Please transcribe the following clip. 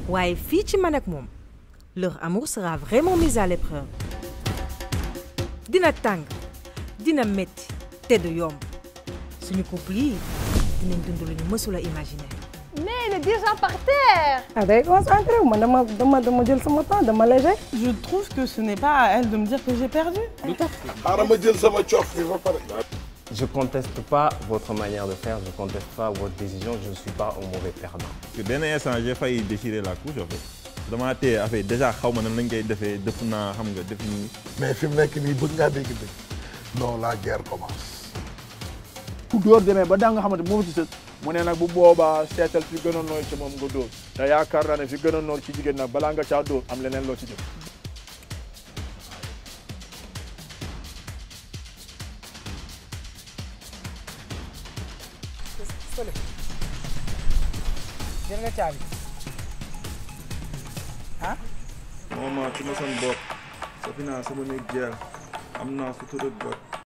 waaye fii ci man ak moom leur amour sera vraiment mis à l'épreuve dina tàng dina metti te du yomb suñu couple yi dinañ dund lu ñu mësula imaginer. Mais il est déjà par terre. Ah day concentré wu ma dama jël sama temps dama léger. Je trouve que ce n'est pas à elle de me dire que j'ai perdu. Je conteste pas votre manière de faire, je conteste pas votre décision, je ne suis pas un mauvais perdant. Benn instant j'ai failli déchirer la couche en fait. Dama téye affaire déjà xaw ma nan lañ koy defee def naa xam nga def nii. Mais fi mu nekk nii bëgg ngaa dégg non la guerre commence. ku dóor demee ba daa nga xamante moom ci sët mu ne nag bu boobaa seetal fi gën a nooy ci moom nga dóor te yaakaar naa ne fi gën a noor ci jigéen nag balaa nga caa dóor am leneen loo ci jëf. jël nga caabi ah. Maman ci ma sama bopp Safina sama néeg jeel am naa sutura bopp.